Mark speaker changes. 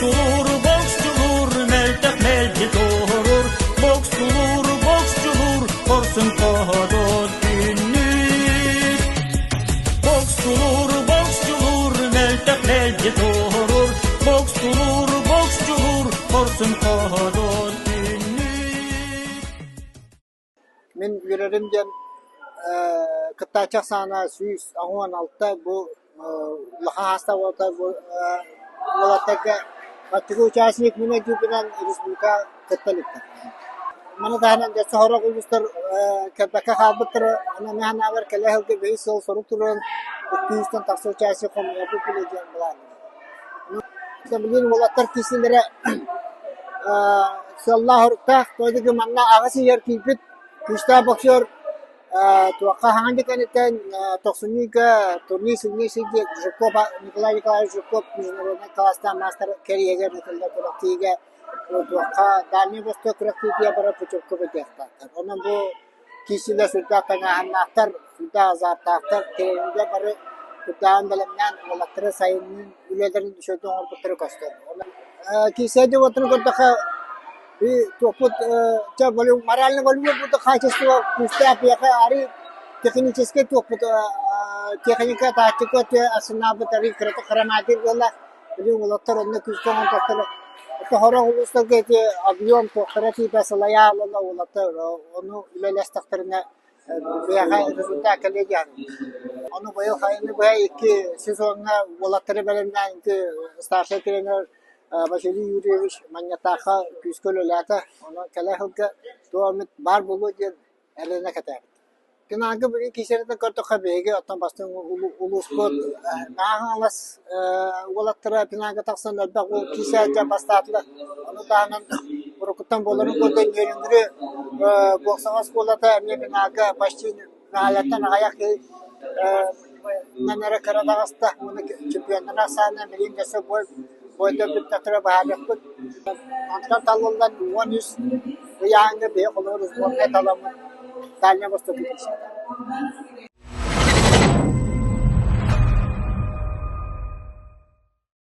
Speaker 1: Бокстуулуур, боксчулуур, мөлтөх мэлдьи туоруур, Бокстуулуур, боксчулуур, хорсун хоодуот күннүк. Бокстуулуур, боксчулуур, мөлтөх мэлдьи туоруур, Бокстуулуур, боксчулуур, хорсун хоодуот күннүк.
Speaker 2: Мин үөрэрим диэн кыттааччы ахсаана 186 бу улахан хаастаах уолаттарга бастакы участник мин өйдүүрбүнэн республика кытта иликтэр. Маны таһынан өссө сорох улуустар кэлбэккэ хаалбыттара, онон мин санаабар кэлэ сылга бэһис сыл сорук туруоран 200-тэн тахса участник хомуйарбыт буолуо диэн былаанныыбын. Билигин уолаттар киирсиилэрэ сыаллаах-соруктаах, тоҕо манна аҕыс ыйыгар киирбит күүстээх боксер туохха хаһан да кэнниттэн тохсунньу ыйга турнир сильнейший диэн Жирков Николай Николаевич Жирков международнай кылаастаах маастар кэриэһигэр ыытыллар күрэхтэһиигэ туохха Дальний Восток күрэхтэһиитигэр барар путевка бэрдиэхтээхтэр. Онон бу киирсиилэр сүрдээх тыҥааһыннаахтар, сүрдээх азартаахтар, тренердэр бары сүрдээҕин бэлэмнээн уолаттары сайынныы үлэлэрин үчүгэйдик оҥорбуттара көстөр. Киирсээччи уолаттарын көрдөххө, туохпут морально-волевой курдук хаачыстыба күүстээх биһиэхэ арыый техническэй туохпут техника, тактика өттө арсеналбыт арыый кыратык хроматир буолла. Билигин уолаттар онно күүскэ оҥорботтор. Сорох улуустарга ити объем туохтара тиийбэт сылайа хаалла уолаттар ону үлэлэстэхтэринэ биһиэхэ результат кэлиэ диэн. Ону быйыл сайыны быһа икки сезоҥҥа уолаттары бэлэмнээн ити старшай тренер Василий Юрьевич Манньатаахха күүскэ үлэлээтэ. Онон кэлэр сылга туох эмит баар буолуо диэн эрэнэ кэтээбит. Финалга билигин киирсэринэн көрдөххө, биһиги оттон бастыҥ улууспут Мэҥэ Хаҥалас уолаттара финалга тахсан элбэх уол киирсээччи бастаатылар. Ону таһынан уруккуттан буоларын курдук Нерюнгри боксаҕа оскуолата эмиэ финалга почти Мэхээлэттэн аҕыйах киһи эрэ кыра таҕыста. Уонна чемпионнар ахсаанынан билигин өссө бойдор бүттэхтэрэ быһаарыахпыт. Онтон талыллан 13 ыйааһыҥҥа биһи холобур сборнай таламмыт Дальнай Востокка тиийсибитэ.